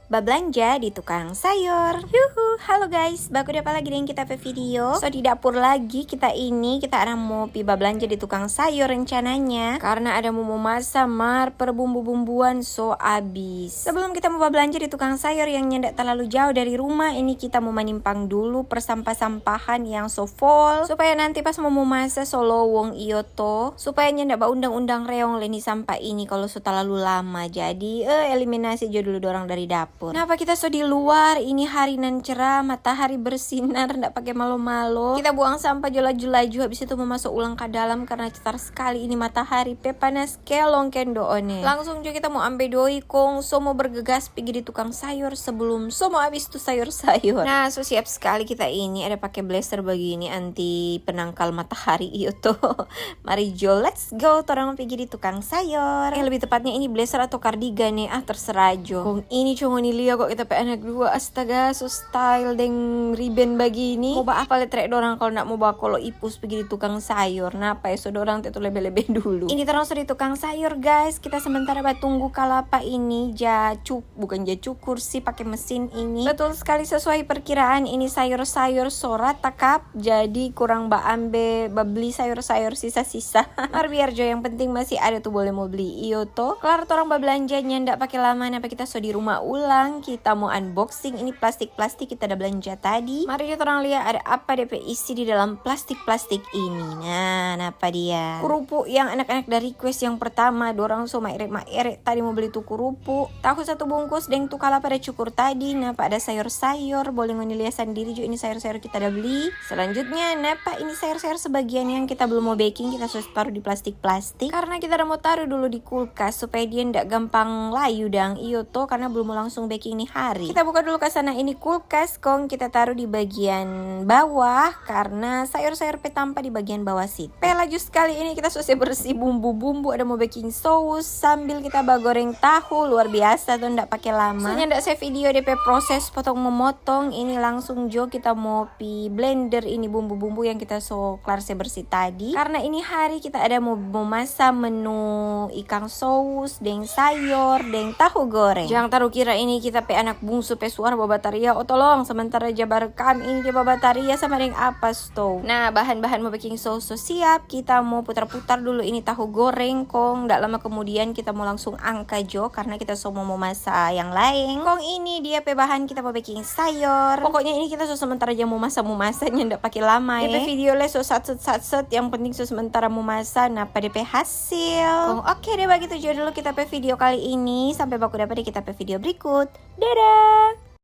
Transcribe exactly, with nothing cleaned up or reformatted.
Bablanja di tukang sayor. Yuhu, halo guys, baku dapa lagi deng kita pe video. So di dapur lagi kita ini, kita ada mo pi bablanja di tukang sayor rencananya. Karena ada mo masa mar per bumbu-bumbuan so abis. Sebelum kita mo bablanja di tukang sayor yang nyanda terlalu jauh dari rumah, ini kita mo manimpang dulu persampah-sampahan yang so full. Supaya nanti pas mo masa so lowong iyo to. Supaya nyanda baundang-undang reong leni sampah ini kalau so terlalu lama. Jadi, eh, eliminasi jo dulu dorang dari dapur. Napa kita so di luar, ini hari nan cerah, matahari bersinar, ndak pake malo-malo. Kita buang sampah jo laju-laju, habis itu mo maso ulang ka dalam karena cetar skali ini matahari pe panas kelong kendo one. Langsung jo kita mo ambe doi kong so mo bergegas pigi di tukang sayor sebelum so mo abis tu sayor-sayor. Nah, so siap skali kita ini, ada pake blazer bagini anti penangkal matahari iyo to. Mari jo, let's go, torang pigi di tukang sayor. Eh, lebih tepatnya ini blazer atau kardigan nih, ah, terserah jo. Kong ini co ngoni lia kong kita pe anak dua, astaga, so style deng riben bagini. Mo ba apa le trek dorang kalau nak mo ba kolo ipus pigi di tukang sayor. Napa ya, so dorang te tu lebe-lebe dulu. Ini torang so di tukang sayor, guys. Kita sementara batunggu kalapa ini ja cuk-, bukan ja cukur sih, pake mesin ini. Betul skali, sesuai perkiraan ini sayor-sayor so rata kap. Jadi kurang baambe, babli sayor-sayor sisa-sisa. Mar biar jo, yang penting masih ada tu boleh mo bli, iyo to. Klar torang bablanja nyanda pake lama, napa kita so di rumah ulang. Kita mo unboxing ini plastik-plastik kita ada blanja tadi. Mari jo torang lia ada apa depe isi di dalam plastik-plastik ini. Nah, napa dia? Kurupu yang anak-anak da request yang pertama, dorang so maere-maere tadi mo bli tu kurupu. Tahu satu bungkus deng tu kalapa da cukur tadi. Napa ada sayor-sayor, boleh ngoni lia sandiri jo ini sayor-sayor kita da bli. Selanjutnya, napa ini sayor-sayor sebagian yang kita belum mo beking, kita so taru di plastik-plastik. Karena kita da mo taru dulu di kulkas supaya dia ndak gampang layu dang, iyo to, karena belum mo langsung beking ni hari. Kita buka dulu ka sana ini kulkas, kong kita taru di bagian bawah karena sayor-sayor pe tampa di bagian bawah situ. Pe laju skali ini kita so se bersih bumbu-bumbu, ada mo beking sous sambil kita bagoreng tahu, luar biasa to, ndak pake lama. So nyanda se video depe proses potong memotong, ini langsung jo kita mo pi blender ini bumbu-bumbu yang kita so klar se bersih tadi. Karena ini hari kita ada mo, mo masa menu ikang sous deng sayor deng tahu goreng. Jang taru kira ini kita pe anak bungsu pe suara babataria, oh tolong, sementara ja barekam ini dia babataria sama deng apa sto. Nah, bahan-bahan mo beking sous so siap, kita mo putar-putar dulu ini tahu goreng, kong ndak lama kemudian kita mo langsung angka jo karena kita so mo, mo masa yang laeng. Kong ini dia pe bahan kita mo beking sayor. Pokoknya ini kita so sementara ja mo masa, mo masa, nyanda pake lama, eh. Depe video le so satset-satset, yang penting so sementara mo masa, napa depe hasil. Kong oke deh, bagitu jo dulu kita pe video kali ini. Sampai baku dapa di kita pe video berikut. Dadah!